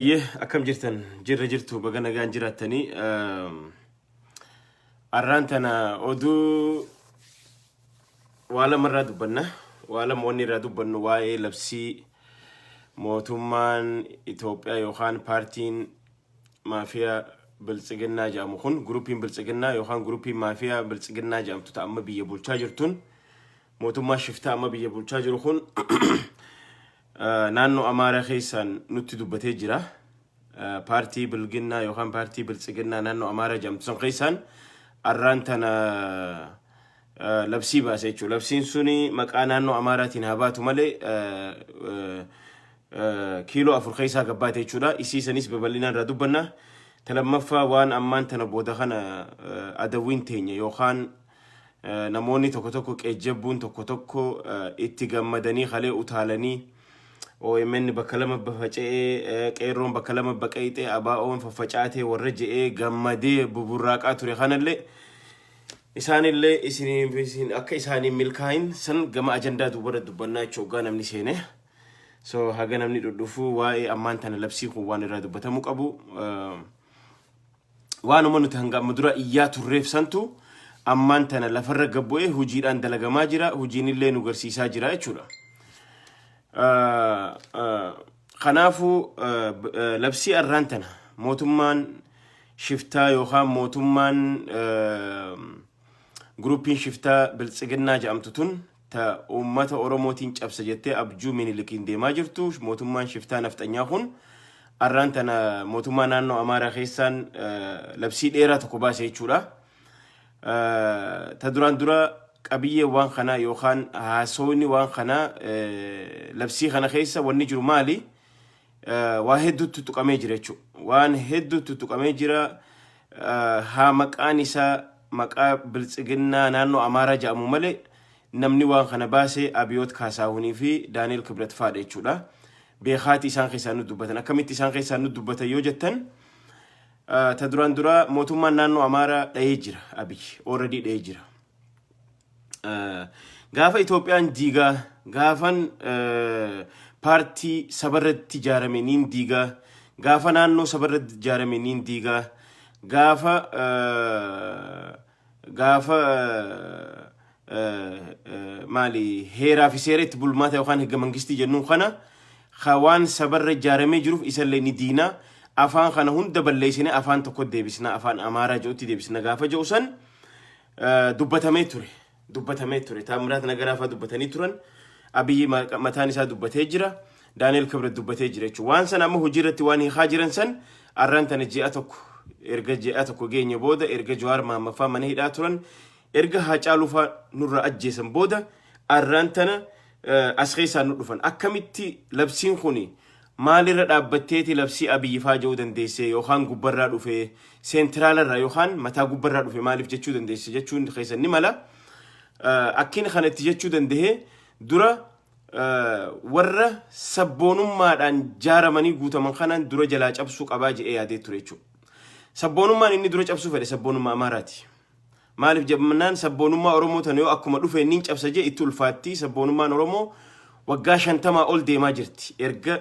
Yee, akkam jirtan? Jirra jirtu, baga nagaan jiraattanii. Arraan tana oduu waa lama irraa dubbanna. Waa lama wanni irraa dubbannu waa'ee labsii mootummaan Itoophiyaa yookaan paartiin maafiyaa biltsiginnaa jedhamu kun, gurupiin biltsiginnaa yookaan gurupiin maafiyaa biltsiginnaa jedhamtu ta amma biyya bulchaa jirtun, mootummaa shiftaa amma biyya bulchaa jiru kun naannoo Amaaraa keessaan nutti dubbatee jira. Paartii bilginnaa yookaan paartii biltsiginnaa naannoo Amaaraa jedhamtu san keessaan arraan tana labsii baase jechuudha. Labsiin suni maqaa naannoo Amaaraatiin haa baatu malee kiiloo 4 keessaa gabbaate jechuudha. Isii sanis babal'inaan irraa dubbanna. Ta lammaffaa, waan ammaan tana booda kana adawwiin teenya yookaan namoonni tokko tokko, qeejjabbuun tokko tokko itti gammadanii kalee utaalanii, OMN bakka lama faca'ee, qeerroon bakka lama baqayxee, ABO'n faffacaatee warra je'ee gammadee buburraaqaa ture kanallee, isaanillee isin akka isaaniin milkaa'in san gama ajandaa duubarra dubbannaa jechuudha hoggaa namni seene. So haga namni dhudhufuu waa'ee ammaan tana labsii kun waan irraa dubbatamuu qabu. Waanuma nuti hanga amma dura iyyaa turreef santu ammaan tana lafarra gabbu'ee hojiidhaan dalagamaa jira, hojiinillee nu garsiisaa jira jechuudha. Kanaafuu labsii arraan tana mootummaan shiftaa yookaan mootummaan gurupiin shiftaa biltsiginnaa jedhamtu tun, ta uummata Oromootiin cabsa jettee abjuu Minilikiin deemaa jirtu, mootummaan shiftaa nafxanyaa kun arraan tana mootummaa naannoo Amaaraa keessaan labsii dheeraa tokko baase jechuudha. Ta duraan dura qabiyyee waan kanaa yookaan haasawni waan kanaa, labsii kana keessa wanni jiru maali? Waa hedduutti tuqamee jira jechuudha. Waan hedduutti tuqamee jira. Haa maqaan isaa maqaa biltsiginnaa naannoo Amaaraa jedhamu malee namni waan kana baase Abiyoot Kaasaahunii fi Daani'el Kibret fa'aadha jechuudha. Beekaati isaan keessaa nu dubbatan. Akkamitti isaan keessaa nu dubbatan yoo jettan, ta duraan dura mootummaan naannoo Amaaraa dhahee jira Abiy. Already dhahee jira. Gaafa Itoophiyaan diigaa, gaafan paartii sabarratti ijaarame niin diigaa, gaafa naannoo sabarratti ijaarame niin diigaa, gaafa maali, heeraa fi seera itti bulmaata yookaan higga mangistii jennuun kana ka waan sabarra ijaaramee jiruuf isallee ni diinaa, afaan kana hunda balleessine afaan tokko deebisna, afaan Amaaraa jedhutti deebisna gaafa jedhu san dubbatamee ture. Dubbatamee ture. Taamiraat Nagaraa fa'aa dubbatanii turan. Abiyyi mataan isaa dubbatee jira. Daani'el Kibret dubbatee jira jechuudha. Waan sana amma hojii irratti waan hiikaa jiran san arraan tana ji'a tokko, erga ji'a tokko geenye booda, erga Jawaar Mahammad fa'aa mana hidhaa turan, erga Haacaaluu fa'aa nurra ajjeesan booda, arraan tana as keessaa nu dhufan. Akkamitti labsiin kuni maalirra dhaabbatteeti labsii Abiyyi fa'aa jedhuu dandeesse, yookaan gubbarraa dhufe, seentiraalarraa yookaan mataa gubbarraa dhufe maaliif jechuu dandeesse jechuun keessan ni mala. Akkin kana itti jechuu danda'e, dura warra sabboonummaadhaan jaaramanii guutaman kanaan dura jalaa cabsuu qabaa jedhee yaadee ture jechuudha. Sabboonummaan inni dura cabsuu fedhe sabboonummaa Amaaraati. Maaliif jennaan, sabboonummaa Oromoo tana yoo akkuma dhufe inni cabsa jee itti ulfaatti. Sabboonummaan Oromoo waggaa 50 ol deemaa jirti. Erga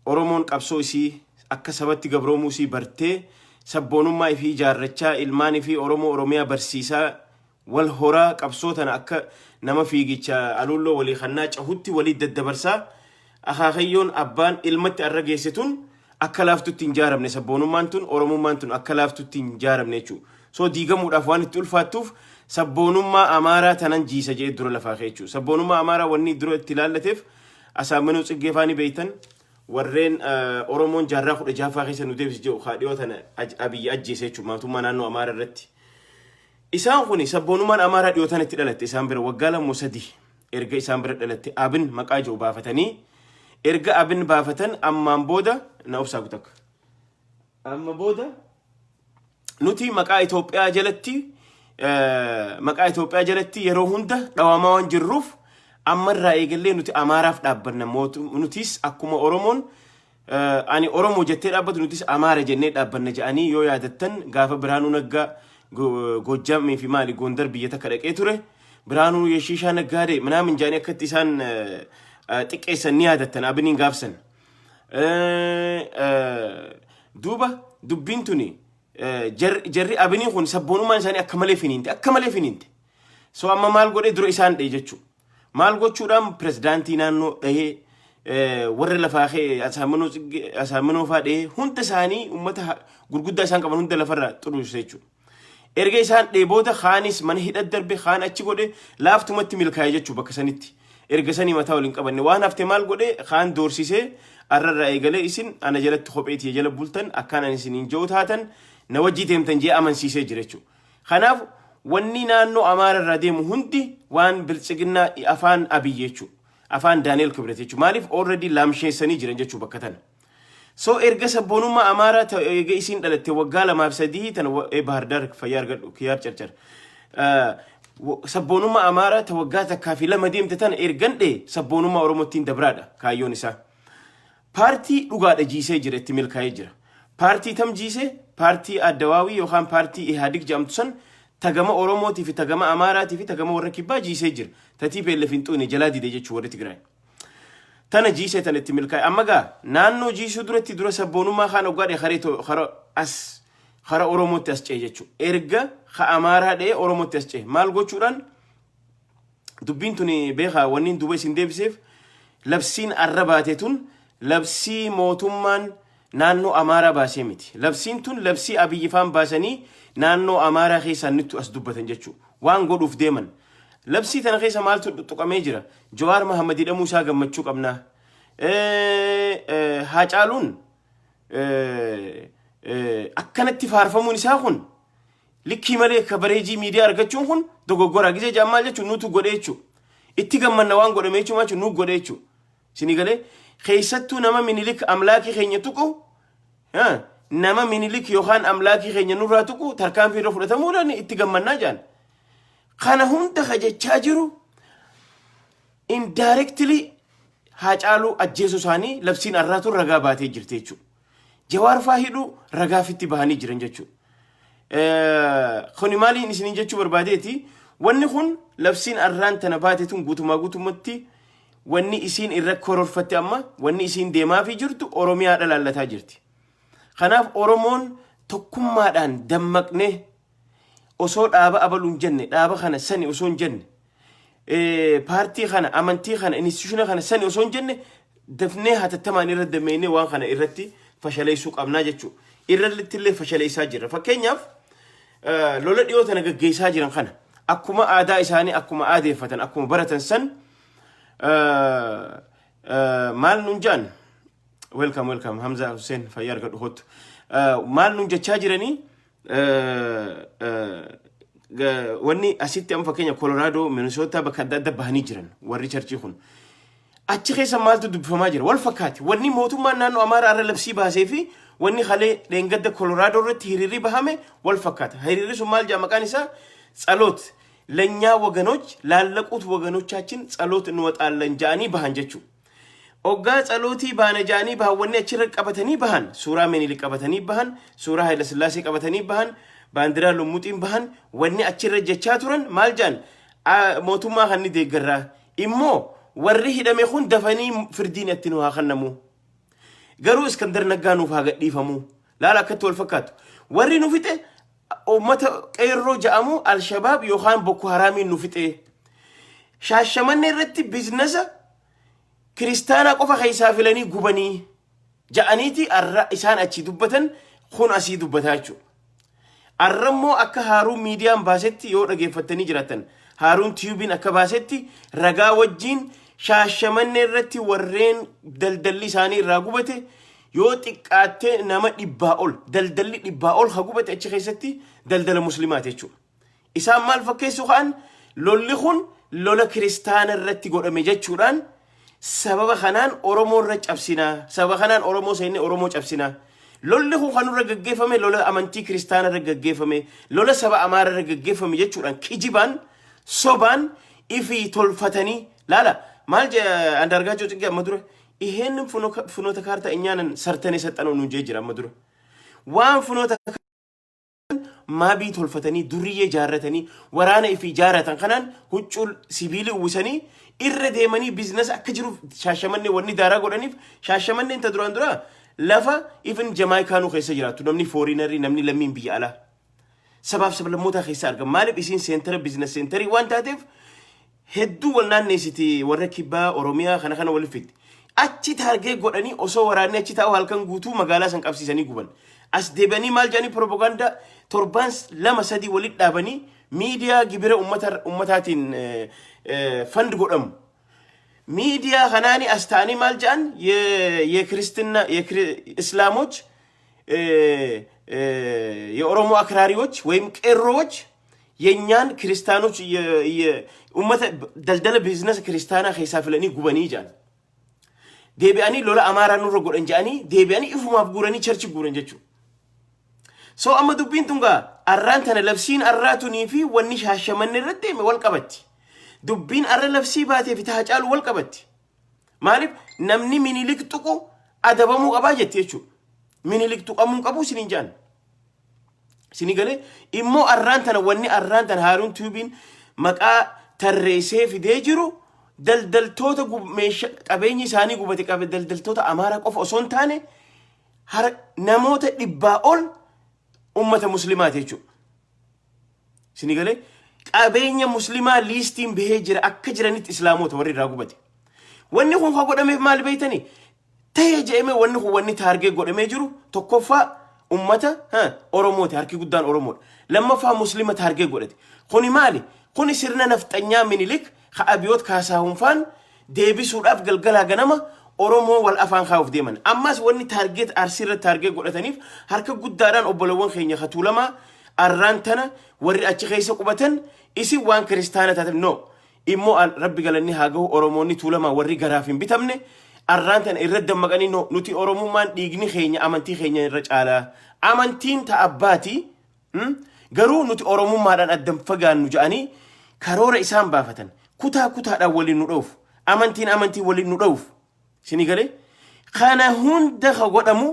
Oromoon qabsoo isii akka sabatti gabroomuu isii bartee, sabboonummaa ifii ijaarrachaa, ilmaan ifii Oromoo Oromiyaa barsiisaa, wal horaa, qabsoo tana akka nama fiigicha aluulloo walii kannaa cahutti walii daddabarsaa, akaakayyoon abbaan ilmatti arra geesse tun akka laaftutti hin jaaramne. Sabboonummaan tun, Oromummaan tun akka laaftutti hin jaaramne jechuudha. So diigamuudhaaf waan itti ulfaattuuf sabboonummaa Amaaraa tanan jiisa jedhee dura lafaa ka'e jechuudha. Sabboonummaa Amaaraa wanni dura itti ilaallateef Asaammanuu Tsiggee faanii beektan, warreen Oromoon jaarraa 16ffaa keessa nu deebisi jedhu kaadhiyoo tana Abiyyi ajjeese jechuudha mootummaa naannoo Amaaraa irratti. Isaan kun sabboonummaan Amaaraa dhiyoo tana itti dhalatte. Isaan bira waggaa 2 3 erga isaan bira dhalatte Abin maqaa jedhu baafatanii, erga Abin baafatan ammaan booda na obsaa kutakka. Amma booda nuti maqaa Itoophiyaa jalatti yeroo hunda dhawamaa waan jirruuf, ammarraa eegallee nuti Amaaraaf dhaabbanna. Nutis akkuma Oromoon ani Oromoo jettee dhaabbatu, nutis Amaara jennee dhaabbanna jedhanii, yoo yaadattan, gaafa Birhaanuu Naggaa Goojjamii fi maali Gondar biyya takka dhaqee ture, Birhaanuu yeshiishaa naggaadee minaamin jedhanii akkatti isaan xiqqeessan ni yaadattan Abiniin gaafsan. Duuba dubbiin tuni jarri abinii kun sabboonummaan isaanii akka malee finiinte, akka malee finiinte. So amma maal godhee dura isaan dha'e jechuudha. Maal gochuudhaan pirezidaantii naannoo dhahee, warra lafaa ka'e Asaaminoo fa'aa dhahee, hunda isaanii uummata gurguddaa isaan qaban hunda lafarraa xuruurse jechuudha. Erga isaan dhahee booda kaanis mana hidhat darbe, kaan achi godhe, laaftumatti milkaa'e jechuudha bakka sanitti. Erga sanii mataa waliin qabanne. Waan hafte maal godhe? Kaan doorsisee, arrarraa eegalee isin ana jalatti kopheetii jala bultan, akkaan ani isiniin ji'u taatan, na wajjii deemtan jee amansiisee jira jechuudha. Kanaaf wanni naannoo Amaara irraa deemu hundi waan biltsiginnaa afaan Abiyyi jechuudha. Afaan Daani'el Kibret jechuudha. Maaliif? Already laamsheessanii jiran jechuudha bakka tana. So erga sabboonummaa Amaaraa erga isiin dhalatte waggaa 2 fi 3 tana, Bahar fayyaa argadhu, kiyyaar carcar. Sabboonummaa Amaaraa ta waggaa 1 fi 2 deemte tana ergan dhee sabboonummaa Oromootiin dabraadha kaayyoon isaa. Paartii dhugaadha jiisee jira, itti milkaa'ee jira. Paartii tam jiisee? Paartii Addawaawii yookaan paartii Ihaadig jedhamtu san, tagama Oromootii fi tagama Amaaraatii fi tagama warra Kibbaa jiisee jira. Tatii PLF hin xuune jalaa dide jechuu warri Tigraay. Tana jiisee, tana itti milkaa'e. Amma gaa naannoo jiisuu duratti dura sabboonummaa kaan hoggaa dhee kara as kara Oromootti as ce'e jechuudha. Erga ka Amaaraa dhee Oromootti as ce'e. Maal gochuudhaan dubbiin tuni beekaa? Wanni duuba isin deebiseef, labsiin arra baate tun labsii mootummaan naannoo Amaaraa baasee miti. Labsiin tun labsii Abiyyi faan baasanii naannoo Amaaraa keessaa nittu as dubbatan jechuudha. Waan godhuuf deeman. Labsii tana keessa maaltu tuqamee jira? Jawaar Mahammad hidhamuu isaa gammachuu qabnaa. Haacaaluun akkanatti faarfamuun isaa kun likkii malee coverage miidiyaa argachuun kun dogoggora. Gisee jaan maal jechuun? Nutu godhe jechuudha. Itti gammanna waan godhame jechuun maal jechuun? Nu godhe jechuudha. Isinii galee? Keessattuu nama Minilik amlaakii keenya tuqu, nama Minilik yookaan amlaakii keenya nurraa tuqu tarkaanfii irra fudhatamuudhaan itti gammannaa jaan. Kana hunda ka jechaa jiru indirectly Haacaaluu ajjeesuu isaanii labsiin arraatuun ragaa baatee jirti jechuudha. Jawaar faa hidhuu ragaafitti bahanii jiran jechuudha. Kuni maaliin isiniin jechuu barbaadeeti? Wanni kun labsiin arraan tana baate tun guutumaa guutumatti wanni isiin irra kororfatte, amma wanni isiin deemaafii jirtu Oromiyaa dhalaallataa jirti. Kanaaf Oromoon tokkummaadhaan dammaqnee, osoo dhaaba abaluun jenne, dhaaba kana sani osoo hin jenne, paartii kana, amantii kana, institution kana sani osoo hin jenne, dafnee hatattamaan irra dameennee waan kana irratti fashaleessuu qabnaa jechuudha. Irratti illee fashaleessaa jirra. Fakkeenyaaf lola dhiyoo tana gaggeessaa jiran kana akkuma aadaa isaanii, akkuma aadeeffatan, akkuma baratan san maal nun jedhan? Welcome, welcome, Hamza Hussein, fayyaa argadhu, hottu. Maal nun jechaa jiranii? Wanni asitti amma fakkeenya Colorado, Minnesota, bakka adda adda bahanii jiran warri church kun. Achi keessa maaltu dubbifamaa jira? Wal fakkaati. Wanni mootummaan naannoo Amaaraa irra labsii baasee fi wanni halee dheengadda Colorado irratti hiriirri bahame wal fakkaata. Hiriirri sun maal jedha maqaan isaa? ጸሎት ለእኛ ወገኖች፣ ላለቁት ወገኖቻችን ጸሎት እንወጣለን ja'anii bahan jechuudha. Oggaa tsalootii baana ja'anii bahan, wanni achirra qabatanii bahan suuraa Minilik qabatanii bahan, suuraa Hayilasillaasee qabatanii bahan, baandiraa lummuxiin bahan. Wanni achirra jechaa turan maal jedhan? Mootummaa kan ni deeggarraa immoo warri hidhame kun dafanii firdiin itti nu haa kennamu. Garuu Iskandar Naggaa nuuf haa gadhiifamu. Laala akkatti wal fakkaatu. Warri nu fixe uummata qeerroo jedhamu, Alshabaab yookaan Boko Haraamiin nu fixe. Shaashamanne irratti business kiristaanaa qofa keessaa filanii gubanii ja'aniiti arra isaan achi dubbatan, kun asii dubbataa jechuudha. Arra immoo akka Haaruun miidiyaan baasetti, yoo dhageeffattanii jiraattan, Haaruun Tube-iin akka baasetti ragaa wajjiin, Shaashamanne irratti warreen daldalli isaanii irraa gubate yoo xiqqaattee nama 100 ol, daldalli 100 ol ha gubate achi keessatti daldala muslimaati jechuudha. Isaan maal fakkeessu ka'an? Lolli kun lola kiristaana irratti godhame jechuudhaan, sababa kanaan Oromoo irra cabsinaa, sababa kanaan Oromoo seenne Oromoo cabsinaa. Lolli kun kan irra gaggeeffame lola amantii kiristaana irra gaggeeffame, lola saba Amaara irra gaggeeffame jechuudhaan kijibaan, sobaan ifii tolfatanii. Laala maal Andaargaachoo Tsiggee amma dura ይሄንን ፍኖተ ካርታ እኛንን ሰርተን የሰጠነው ነው እንጂ jira amma dura waan ፍኖተ maabii tolfatanii, duriyyee jaarratanii, waraana ifii jaarratan kanaan huccuu sibiilii uwwisanii Irra deemanii business akka jiru Shaashamannee wanni daaraa godhaniif, Shaashamanneen ta duraan duraa lafa ifin Jamaayikaanuu keessa jiraattu, namni foreigner, namni lammiin biyya alaa sabaaf sablammootaa keessa argama. Maaliif? Isiin center, business center waan taateef hedduu wal naanneessiti, warra kibbaa Oromiyaa kana kana wal fiddi. Achi target godhanii osoo waraanni achi taa'u halkan guutuu magaalaa san qabsiisanii guban. As deebi'anii maal jedhanii propaganda torbaan 2 3 walitti dhaabanii miidiyaa gibira ummataatiin fund godhamu. Miidiyaa kanaani as ta'anii maal jedhan? የክርስትና እስላሞች፣ የኦሮሞ አክራሪዎች ወይም ቄሮዎች የእኛን ክርስቲያኖች ummata daldala business kiristaanaa keessaa filanii gubanii jedhan. Deebi'anii lola Amaaraa nurra godhan jedhanii deebi'anii ifumaaf guuranii church guuran jechuudha. So amma dubbiin tun gaa arraan tana labsiin arraa tunii fi wanni Shaashamanne irra deeme wal qabatti. Dubbiin arra labsii baatee fi Haacaaluu wal qabatti. Maaliif? Namni Minilik tuqu adabamuu qabaa jetti jechuudha. Minilik tuqamuu qabu isiniin jedhan. Isinii galee? Immoo arraan tana wanni arraan tana Haaruun Tuubiin maqaa tarreessee fidee jiru daldaltoota meeshaa qabeenyi isaanii gubate qabe, daldaltoota Amaaraa qofa osoo hin taane namoota 100 ol ummata muslimaati jechuudha. Isinii galee? Qabeenya muslimaa liistiin bahee jira, akka jiranitti islaamoota warri irraa gubate. Wanni kun kan godhameef maali beektanii? Ta'ee jedhamee wanni kun wanni target godhamee jiru tokkoffaa ummata Oromooti, harki guddaan Oromoodha. Lammaffaa muslima target godhate. Kuni maali? Kuni sirna nafxanyaa Minilik ka Abiyoot Kaasaahunfaan deebisuudhaaf galgalaa ganama Oromoo wal afaan kaa'uuf deeman. Ammas wanni target Arsii irratti target godhataniif harka guddaadhaan obbolowwan keenya Katuulamaa arraan tana warri achi keessa qubatan isin waan kiristaana taatan no. Immoo rabbi galanni haa gahu, Oromoonni Tuulamaa warri garaaf hin bitamne arraan tana irra dammaqanii, no, nuti Oromummaan dhiigni keenya amantii keenya irra caalaa. Amantiin ta abbaati, garuu nuti Oromummaadhaan addan fagaannu jedhanii karoora isaan baafatan kutaa kutaadhaan waliin nu dha'uuf, amantiin amantii waliin nu dha'uuf. Isinii galee? Kana hunda ka godhamu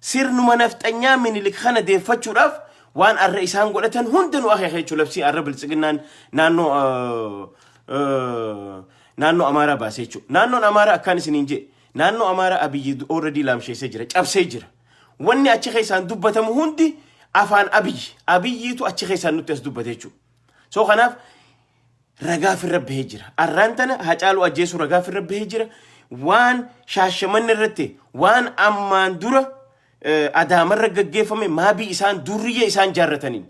sirnuma nafxanyaa Minilik kana deeffachuudhaaf waan arra isaan godhatan hunda nu akeeka jechuudha. Labsii arra biltsiginnaan naannoo Amaaraa baasee jechuudha. Naannoon Amaaraa akkaan isiniin jee, naannoo Amaaraa Abiyyi already laamsheessee jira, cabsee jira. Wanni achi keessaan dubbatamu hundi afaan Abiyyi. Abiyyiitu achi keessaan nutti as dubbate jechuudha. So kanaaf ragaa firra bahee jira. Arraan tana Hacaaluu ajjeesuu ragaa firra bahee jira. Waan Shaashamanne irratti, waan ammaan dura Adaamarra gaggeeffame, maabii isaan durriyyee isaan jaarrataniin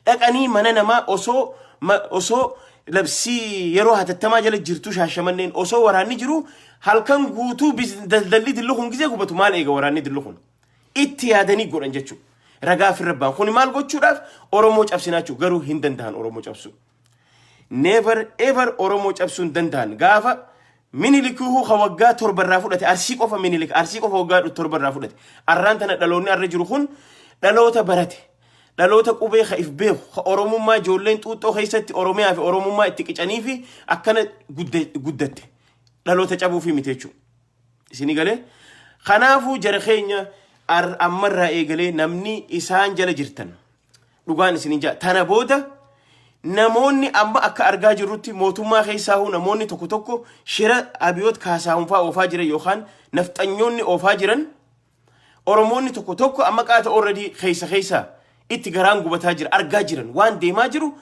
dhaqanii mana namaa osoo labsii yeroo hatattamaa jala jirtu, Shaashamanneen osoo waraanni jiru halkan guutuu daldalli dillu kun gizee gubatu maal eega waraanni dillu kun? Itti yaadanii godhan jechuudha. Ragaa firra ba'an kuni maal gochuudhaaf? Oromoo cabsinaa. Garuu hin danda'an Oromoo cabsuu. Never ever Oromoo cabsuu hin danda'an. Gaafa Minilikuuhuu ka waggaa 7 irraa fudhate Arsii qofa, Minilik Arsii qofa waggaa 7 irraa fudhate. Arraan tana dhaloonni arra jiru kun dhaloota barate. Dhaloota qubee ka if beeku, ka Oromummaa ijoolleen xuuxxoo keessatti Oromiyaa fi Oromummaa itti qicanii fi akkana guddatte. Dhaloota cabuufi miti jechuudha. Isinii galee? Kanaafuu jara keenya, ammarraa eegalee namni isaan jala jirtan dhugaan isinii jaa, tana booda namoonni amma akka argaa jirrutti mootummaa keessaa namoonni tokko tokko shira Abiyoot Kaasaahun fa'aa oofaa jiran yookaan nafxanyoonni oofaa jiran, Oromoonni tokko tokko amma qaata already keessa keessa itti garaan gubataa jira, argaa jiran waan deemaa jiru,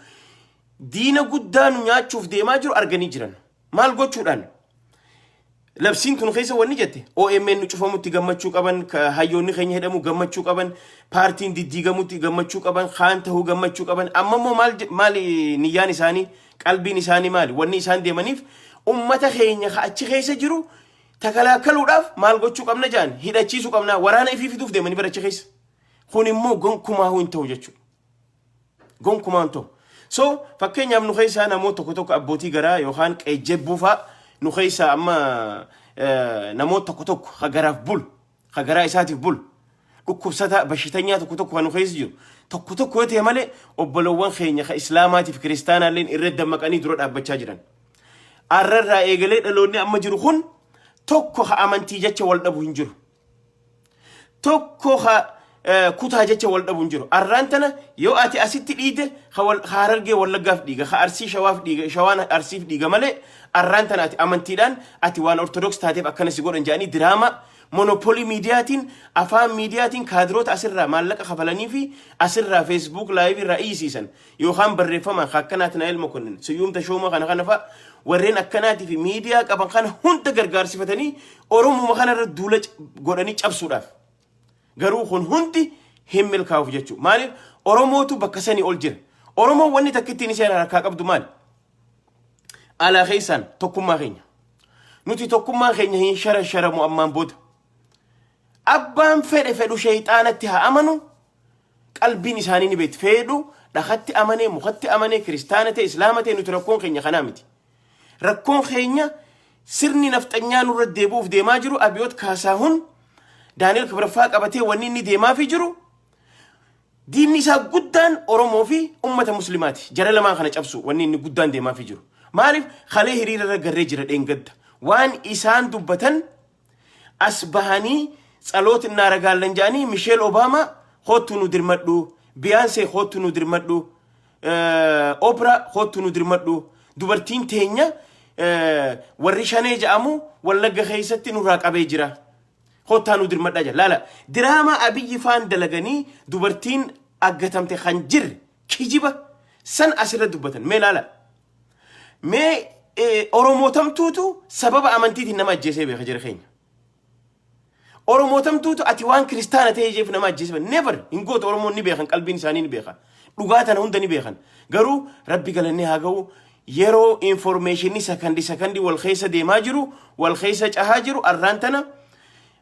diina guddaa nu nyaachuuf deemaa jiru arganii jiran. Maal gochuudhaan? Labsiin tun keessa wanni jette, OMN nu cufamutti gammachuu qaban, hayyoonni keenya hidhamu gammachuu qaban, paartiin diddiigamutti gammachuu qaban, kaan tahuu gammachuu qaban. Amma immoo maal maali niyyaan isaanii, qalbiin isaanii maali? Wanni isaan deemaniif ummata keenya ka achi keessa jiru takalaakaluudhaaf maal gochuu qabna jedhan, hidhachiisuu qabna, waraana ifii fiduuf deemanii bara achi keessa. Kun immoo gonkumaa hin ta'u jechuudha. Gonkumaa hin ta'u. So fakkeenyaaf nu keessaa namoota tokko tokko, abbootii garaa yookaan qeejjebbuu fa'a, nu keessaa amma namoota tokko tokko ka garaaf bulu, ka garaa isaatiif bulu, dhukkubsataa bashitanyaa tokko tokko kan nu keessa jiru tokko tokko yoo ta'e malee, obbolowwan keenya ka islaamaatiif kiristaanaalleen irra dammaqanii dura dhaabbachaa jiran. Arrarraa eegalee dhaloonni amma jiru kun tokko ka amantii jecha wal dhabu hin jiru. Tokko ka kutaa jecha wal dhabu hin jiru. Arraan tana yoo ati asitti dhiite, ka Harargee Wallaggaaf dhiiga, ka Arsii Shawaaf dhiiga, Shawaan Arsiif dhiiga malee, arraan tana ati amantiidhaan ati waan Ortodoks taateef akkana si godhan jedhanii diraamaa monopoly miidiyaatiin, afaan miidiyaatiin, kaadiroota asirraa maallaqa kafalanii fi asirraa Facebook live irraa iyyisiisan yookaan barreeffamaan akka Naatnaa'el Mokonnin, Siyyuum Tashoomaa, kana kana fa'a, warreen akkanaatii fi miidiyaa qaban kana hunda gargaarsifatanii Oromuma kanarra duula godhanii cabsuudhaaf. Garuu kun hundi hin milkaa'uuf jechuudha. Maaliif? Oromootu bakka sanii ol jira. Oromoon wanni takka ittiin isheen harkaa qabdu maali? Alaa keessaan tokkummaa keenya. Nuti tokkummaan keenya hin shara-sharamu ammaan booda. Abbaan fedhe fedhu sheeyxaanatti haa amanu, qalbiin isaanii ni beekti. Fedhu dhakatti amanee, mukatti amanee, kiristaana ta'e, islaama ta'e, nuti rakkoon keenya kanaa miti. Rakkoon keenya sirni nafxanyaa nurra deebi'uuf deemaa jiru, Abiyoot Kaasaahun Daani'el Kibraffaa qabatee wanni inni deemaafii jiru, diinni isaa guddaan Oromoo fi ummata Muslimaati. Jara lamaan kana cabsu wanni inni guddaan deemaafii jiru. Maaliif? Kalee hiriira irra garree jira dheengadda. Waan isaan dubbatan as bahanii tsaloot እናረጋለን jedhanii, Misheel Obaamaa hoottu nu dirmadhu, Biyaansee hoottu nu dirmadhu, Oprah hoottu nu dirmadhu, dubartiin teenya warri Shanee jedhamu Wallagga keessatti nurraa qabee jira. Hoottaa nu dirmadhaa jira. Laala, diraamaa Abiyyi faan dalaganii dubartiin aggatamte kan jirre kijiba san asirra dubbatan. Mee laala. Mee Oromootamtuutu sababa amantiitiin nama ajjeesee beeka jira keenya? Oromootamtuutu ati waan kiristaana ta'ee jeef nama ajjeesee beeka? Never, hin gootu. Oromoon ni beekan, qalbiin isaanii ni beekan. Dhugaa tana hunda ni beekan. Garuu Rabbi galannee haa ga'u, yeroo informationni sakandii sakandii wal keessa deemaa jiru, wal keessa cahaa jiru, arraan tana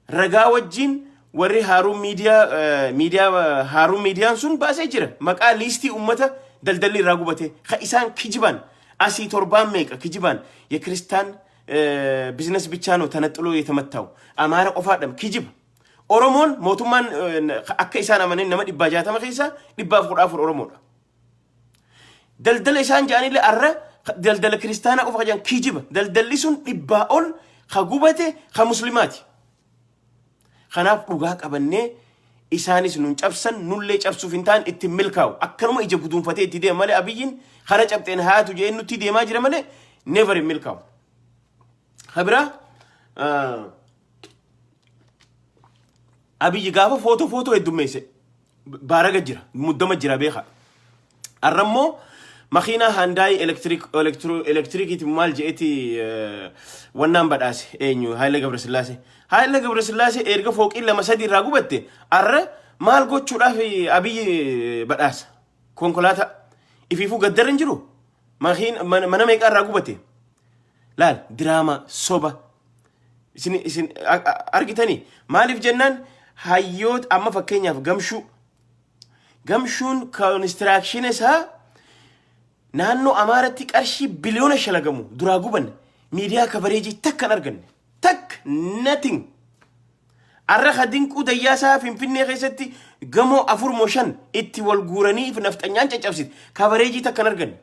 ragaa wajjin warri Haaruun Miidiyaa, miidiyaa Haaruun Miidiyaan sun baasee jira. Maqaa liistii ummata daldalli irraa gubate ka isaan kijibaan asii torbaan meeqa kijibaan የክርስቲያን ቢዝነስ ብቻ ነው ተነጥሎ የተመታው፣ አማራ qofaadham kijiba. Oromoon mootummaan akka isaan amanen nama 160 keessaa 114 Oromoodha. Daldala isaan jedhanillee arra daldala kiristaanaa qofa jedhan kijiba. Daldalli sun 100 ol ka gubate ka muslimaati. Kanaaf dhugaa qabannee isaanis nun cabsan, nullee cabsuuf hin ta'an, ittiin milkaa'u. Akkanuma ija guduunfatee itti deema malee, Abiyyiin kara cabxeen haatu jedhee nutti deemaa jira malee, never hin milkaa'u. Kabiraa, Abiyyi gaafa footoo heddummeesse baaraga jira, muddama jira, beeka. Arrammoo makiinaa Hyundai elektirikiiti maal je'eeti wannaan badhaase eenyu? Haayile Gabrasillaasee. Haayile Gabrasillaasee erga fooqii lama sadi irraa gubatte arra maal gochuudhaaf Abiyyi badhaasa? Konkolaataa ifiifuu gaddarra hin jiru. Mana meeqaa irraa gubate? Laal, diraamaa soba. Isin argitanii? Maaliif jennaan, hayyoota amma fakkeenyaaf Gamshuu. Gamshuun construction isaa naannoo Amaaratti qarshii biliyoona shalagamu duraa guban, miidiyaa coverage takka hin arganne. Takka, nothing. Arra ka Dinquu Dayyaasaa Finfinnee keessatti gamoo afur moo shan itti wal guuranii fi nafxanyaan caccabsite coverage takka hin arganne.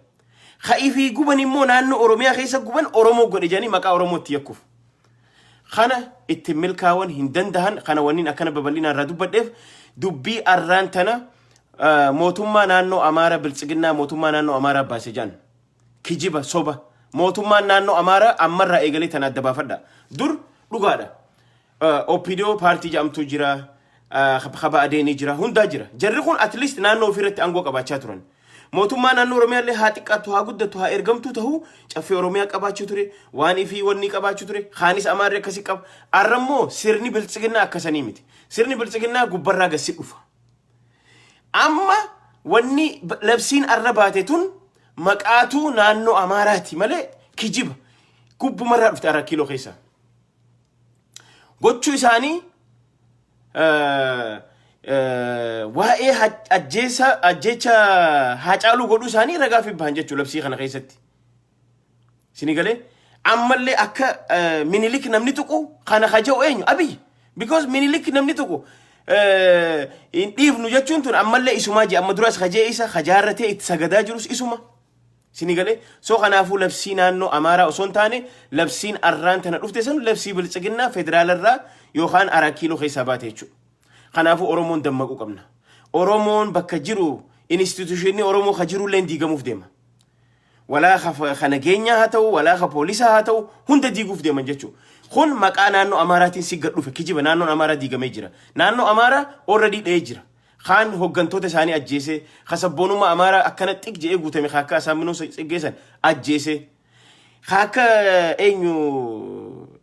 Ka ifii guban immoo naannoo Oromiyaa keessa guban, Oromoo godhe jedhanii maqaa Oromootti yakkuuf. Kana itti milkaa'an hin dandahan. Kana wanniin akkana babal'inaan irraa dubbadheef, dubbii arraan tana mootummaa naannoo Amaaraa, biltsiginnaa mootummaa naannoo Amaaraa baase jedhan. Kijiba, soba. Mootummaan naannoo Amaaraa ammarraa eegalee tana adda baafadha. Dur dhugaadha. OPDO paartii jedhamtu jira. Kaba adeenii jira. Hundaa jira. Jarri kun at least naannoo ofiirratti aangoo qabaachaa turan. Mootummaa naannoo Oromiyaa illee haa xiqqaattu, haa guddattu, haa ergamtuu ta'uu, caffee Oromiyaa qabaachuu ture, waan ifii wanni qabaachuu ture, kaanis Amaarri akkasii qaba. Arrammoo sirni biltsiginnaa akkasanii miti. Sirni biltsiginnaa gubbarraa gasi dhufa. Amma wanni labsiin arra baate tun maqaatuu naannoo Amaaraati malee kijiba. Gubbumarraa dhufte Araa Kiiloo keessa. Gochuu isaanii waa'ee ajjeesa ajjecha Haacaaluu godhuu isaanii ragaa fi bahan jechuudha labsii kana keessatti. Sini galee ammallee akka Minilik namni tuqu kana kaja'u eenyu? Abiy. Because Minilik namni tuqu hin dhiifnu jechuun tun ammallee isumaa jee, amma duras kajee isa kajaarratee itti sagadaa jirus isuma. Sini galee? So kanaafuu labsii naannoo Amaaraa osoo hin taane, labsiin arraan tana dhufte sun labsii biltsiginnaa federaalarraa yookaan Araa Kiiloo keessaa baate jechuudha. Kanaafuu Oromoon dammaquu qabna. Oromoon bakka jiru institution Oromoo ka jirullee diigamuuf deema. Walaa ka nageenyaa haa ta'u, walaa ka poolisaa haa ta'u, hunda diiguuf deeman jechuudha. Kun maqaa naannoo Amaaraatiin si gad dhufe kijiba. Naannoon Amaaraa diigamee jira. Naannoo Amaaraa already dha'ee jira. Kaan hooggantoota isaanii ajjeese, ka sabboonummaa Amaaraa akkana xiq je'ee guutame, ka akka Asaaminoo Tsiggeessan ajjeese. Ka akka eenyu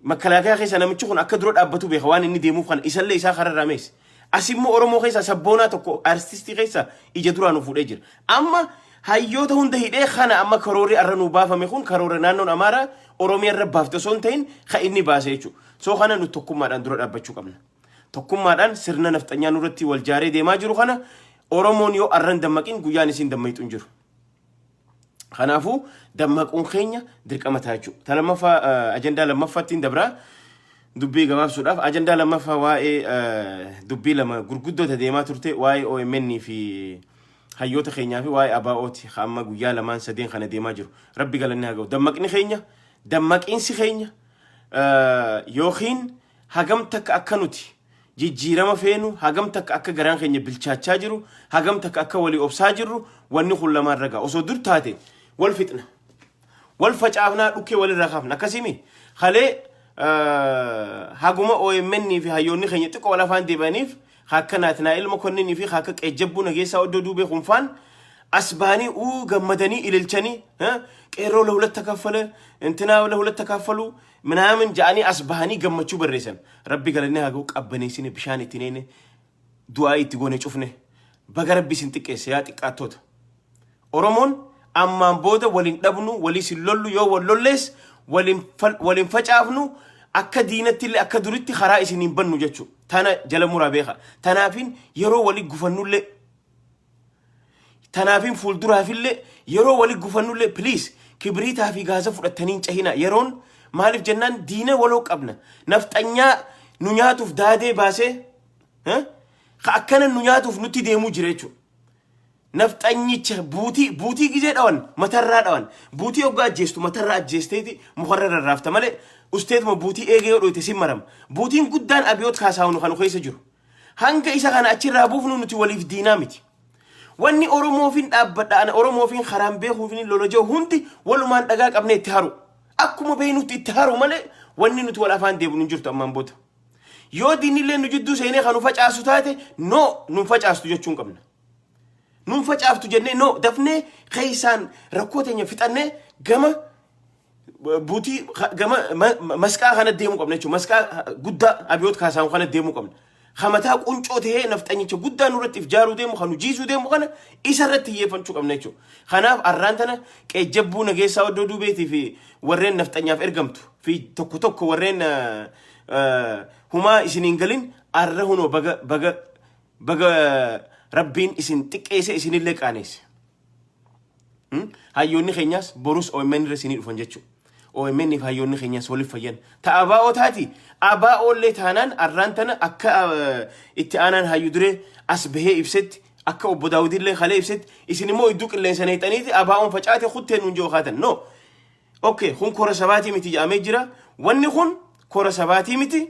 makalaakaa keessa namichi kun akka dura dhaabbatu beeka waan inni deemuuf kana isallee isaa kararraa meesse. Asimmoo Oromoo keessa sabboonaa tokko artistii keessa ija duraan nu fuudhee jira. Amma hayyoota hunda hidhee kana amma karoorri arra nuu baafame kun karoora naannoon Amaaraa Oromiyaa irra baafte osoo hin ta'in ka inni baase jechuudha. So kana nu tokkummaadhaan dura dhaabbachuu qabna. Tokkummaadhaan sirna nafxanyaa nurratti wal jaaree deemaa jiru kana Oromoon yoo arran dammaqin guyyaan isin dammaqxu hin jiru. Kanaafuu dammaquun keenya dirqama ta'a jechuudha. Ta lammaffaa, ajandaa lammaffaatti hin dabraa. Dubbii gabaabsuudhaaf, ajandaa lammaffaa waa'ee dubbii lama gurguddoota deemaa turte, waa'ee OMN fi hayyoota keenyaa fi waa'ee ABO'ti amma guyyaa lamaan sadeen kana deemaa jiru. Rabbi galanni haa ga'u. Dammaqni keenya, dammaqiinsi keenya yookiin hagam takka akka nuti jijjiirama feenu, hagam takka akka garaan keenya bilchaachaa jiru, hagam takka akka walii obsaa jirru wanni kun lamaan ragaa. Osoo dur taate wal fixna. Wal facaafnaa, dhukkee walirraa kaafna. Akkasimi halee haguma OMN fi hayyoonni keenya xiqqoo wal afaan deebi'aniif akka Naatnaa'el Mokonninii fi akka Qeejjabbuu Nageessaa oddoo duubee kunfaan as bahanii uu gammadanii ililchanii qeerroo ለሁለት ተከፈለ እንትና ለሁለት ተካፈሉ ምናምን ja'anii as bahanii gammachuu barreessan. Rabbi galanni haa ga'u, qabbaneessine, bishaan itti neene, du'aa itti goone, cufne. Baga Rabbi isin xiqqeesse yaa xiqqaattoota. Oromoon ammaan booda waliin dhabnu, walii sin lollu, yoo wal lollees waliin facaafnu, akka diinatti illee akka duritti karaa isin hin bannu jechuudha. Tana jala muraa beeka. Tanaafin yeroo walii gufannullee, tanaafin fuulduraafillee yeroo walii gufannullee, please, kibriitaa fi gaasa fudhattanii hin cahina. Yeroon maaliif jennaan diina waloo qabna. Nafxanyaa nu nyaatuuf daadee baasee ka akkana nu nyaatuuf nutti deemuu jira jechuudha. Nafxanyicha buutii buutii gizee dhawan matarraa dhawan. Buutii hoggaa ajjeestu matarraa ajjeesteeti mukarra rarraafta malee usteetuma buutii eegee yoo dhoyte sin marama. Buutiin guddaan Abiyoot Kaasaahun kan keessa jiru. Hanga isa kana achirraa buufnu nuti waliif diinaa miti. Wanni Oromoofin dhaabbadha, ana Oromoofin karaan beekuufin lola jiru hundi walumaan dhagaa qabnee itti haru. Akkuma beeknutti itti haru malee wanni nuti wal afaan deebinu hin jirtu ammaan booda. Yoo diinillee nu jidduu seenee kan nu facaasu taate, no, nun facaastu jechuun qabna. Nun facaaftu jennee, no, dafnee keessaan rakkoo teenya fixannee gama buutii, gama masqaa kana deemuu qabna jechuudha. Masqaa guddaa Abiyoot Kaasaahun kana deemuu qabna. Hamataa quncoo ta'ee nafxanyicha guddaa nurratti if jaaruu deemu, kan nu jiisuu deemu kana isa irratti xiyyeeffachuu qabna jechuudha. Kanaaf arraan tana Qeejjabbuu Nageessaa Oddoo Duubeetii fi warreen nafxanyaaf ergamtu fi tokko tokko warreen humaa isiniin galin arra hunoo baga baga baga Rabbiin isin xiqqeesse, isinillee qaaneesse. Hayyoonni keenyaas borus OMN irra isinii dhufan jechuudha. OMN fi hayyoonni keenyaas waliif fayyan. Ta ABO taati. ABO illee taanaan arraan tana akka itti aanaan hayyu duree as bahee ibsetti, akka obbo Daawudillee kalee ibsetti, isin immoo iddoo qilleensa neexaniiti ABO'n facaate kutteen nuun jiru kaatan. No. Okay, kun kora sabaatii miti jedhamee jira. Wanni kun kora sabaatii miti.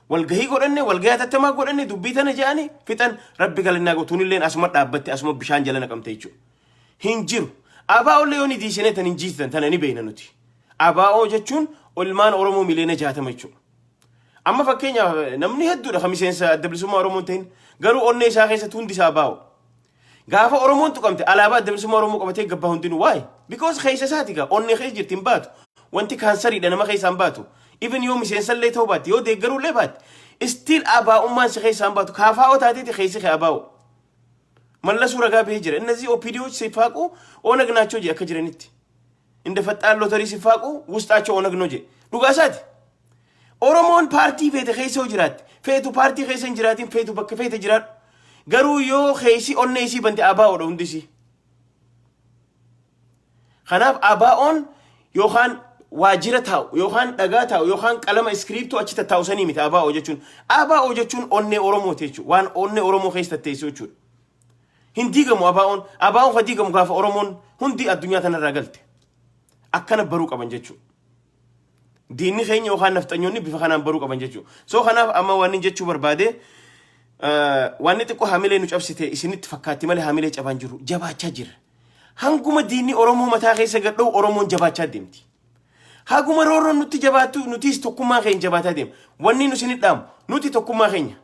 Walgahii godhanne, walgahii hatattamaa godhanne, dubbii tana jedhanii fixan. Rabbi galannaa gootuunilleen asuma dhaabbatte, asuma bishaan jala naqamte jechuudha. Hin jiru. ABO'llee yoo ni diisinee tan hin jiitan tana ni beekna nuti. ABO jechuun ilmaan Oromoo miliyoona 60 jechuudha. Amma fakkeenyaaf namni hedduudha kan miseensa Adda Bilisummaa Oromoo hin ta'in garuu onnee isaa keessatti hundi isaa ABO. Gaafa Oromoon tuqamte alaabaa Adda Bilisummaa Oromoo qabatee gabbaa hundinuu. Waa'ee because keessa isaati gaa onnee keessa jirti, hin baatu. Wanti kaansariidha nama keessaa hin baatu. Even yoo miseensallee ta'uu baatte, yoo deeggaruullee baatte, still ABO'ummaan si keessaa hin baatu. KFO taateeti keessi kee ABO. Mallasuu ragaa bahee jira. እነዚህ ኦፒዲዎች ሲፋቁ ኦነግ ናቸው jedhe akka jiranitti. እንደ ፈጣን ሎተሪ ሲፋቁ ውስጣቸው ኦነግ ነው jedhe. Dhugaa isaati. Oromoon paartii feete keessa yoo jiraatte, feetu paartii keessa hin jiraatin, feetu bakka feete jiraadhu. Garuu yoo keessi onnee isii bante ABO'dha hundisii. Kanaaf ABO'n yookaan waajjira taa'u yookaan dhagaa taa'u yookaan qalama iskiriiptoo achi tattaa'u sanii miti ABO jechuun. ABO jechuun onnee Oromooti jechuudha. Waan onnee Oromoo keessa tatteessu jechuudha. Hin diigamu ABO'n. ABO'n kan diigamu gaafa Oromoon hundi addunyaa tanarraa galte. Akkana baruu qaban jechuudha. Diinni keenya yookaan nafxanyoonni bifa kanaan baruu qaban jechuudha. So kanaaf amma waan inni jechuu barbaade Wanni xiqqoo hamilee nu cabsite isinitti fakkaatti malee hamilee cabaan jiru, jabaachaa jira. Hanguma diinni Oromoo mataa keessa gadha'u Oromoon jabaachaa deemti. Haguma roorroon nutti jabaattu nutis tokkummaa keenya jabaataa deema. Wanni nu isinit dhaamu, nuti tokkummaa keenya.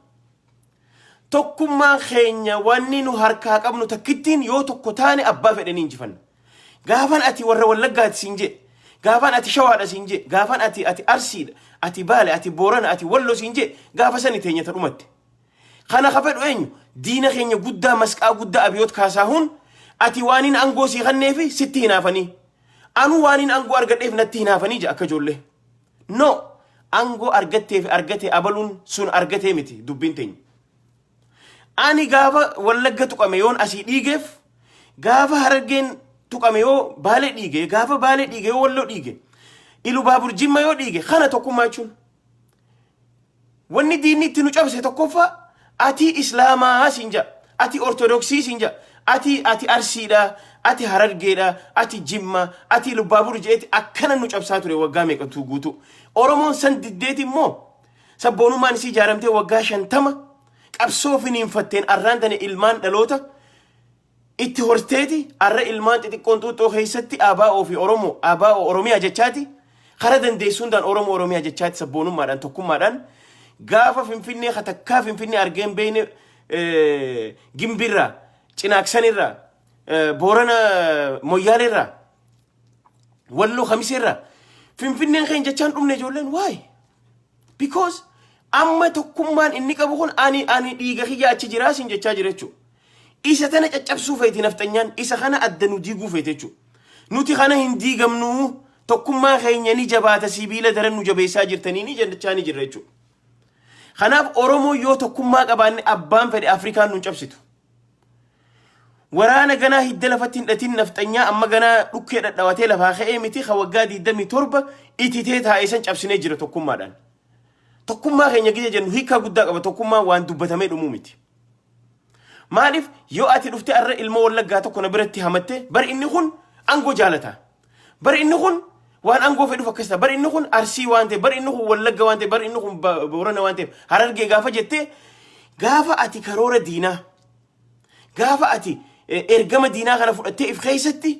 Tokkummaan keenya wanni nu harkaa qabnu takkittiin, yoo tokko taane abbaa fedhanii injifanna. Gaafan ati warra Wallaggaati siin jee, gaafan ati Shawaadha siin jee, gaafan ati Arsiidha, ati Baale, ati Boorana, ati Wallo siin jee, gaafa sani teenya ta dhumatte. Kana ka fedhu eenyu? Diina keenya guddaa, masqaa guddaa Abiyoot Kaasaahuun. Ati waaniin aangoo sii kenneefi sitti hinaafanii. Anu waaniin aangoo argadheef natti hinaafanii jee akka ijoollee. No, aangoo argattee fi argate abaluun sun argatee miti dubbiin teenya. Ani gaafa Wallagga tuqame yoon asii dhiigeef, gaafa Harargeen tuqame yoo Baalee dhiige, gaafa Baalee dhiige yoo Walloo dhiige, Ilu Baabur Jimma yoo dhiige, kana tokkummaa jechuun. Wanni diinni itti nu cabse tokkoffaa, ati Islaamaa siin jedha, ati Ortodoksii siin jedha, ati Arsiidha, ati Harargeedha, ati Jimma, ati Lubaabur jeeti akkana nu cabsaa ture waggaa meeqatu guutuu. Oromoon san diddeeti immoo sabboonummaan isii ijaaramtee waggaa 50 qabsoo finiinfatteen arraan tane ilmaan dhaloota itti horteeti. Arra ilmaan xixiqqoon xuuxxoo keessatti ABO fi Oromoo, ABO Oromiyaa jechaati, kara dandeessu hundaan Oromoo Oromiyaa jechaati, sabboonummaadhaan, tokkummaadhaan, gaafa Finfinnee katakkaa Finfinnee argeen beeyne Gimbirraa, Cinaaksanirraa, Boorana Moyyaaleerraa, Walloo Kamiseerraa Finfinneen keenya jechaan dhumne ijoolleen. Waay, because amma tokkummaan inni qabu kun ani dhiiga kiyya achi jiraa siin jechaa jira jechuudha. Isa tana caccabsuu feeti nafxanyaan, isa kana adda nu diiguu feete jechuudha. Nuti kana hin diigamnu, tokkummaa keenya ni jabaata, sibiila daran nu jabeessaa jirtanii ni jechaa ni jirra jechuudha. Kanaaf Oromoo yoo tokkummaa qabaanne abbaan fedhe Afrikaan nun cabsitu. Waraana ganaa hidda lafatti hin dhatin nafxanyaa amma ganaa dhukkee dhadhawatee lafaa ka'ee miti, ka waggaa 27 ititee taa'ee san cabsinee jira tokkummaadhaan. Tokkummaa keenya gija jennu hiikaa guddaa qaba. Tokkummaan waan dubbatamee dhumuu miti. Maaliif, yoo ati dhuftee arra ilma Wallaggaa tokko na biratti hamatte, bar inni kun aangoo jaalata. Bar inni kun waan aangoo fedhuuf akkas ta'a. Bar inni kun Arsii waan ta'eef, bar inni kun Wallagga waan ta'eef, bar inni kun Boorana waan ta'eef, Harargee gaafa jettee, gaafa ati karoora diinaa, gaafa ati ergama diinaa kana fudhattee if keessatti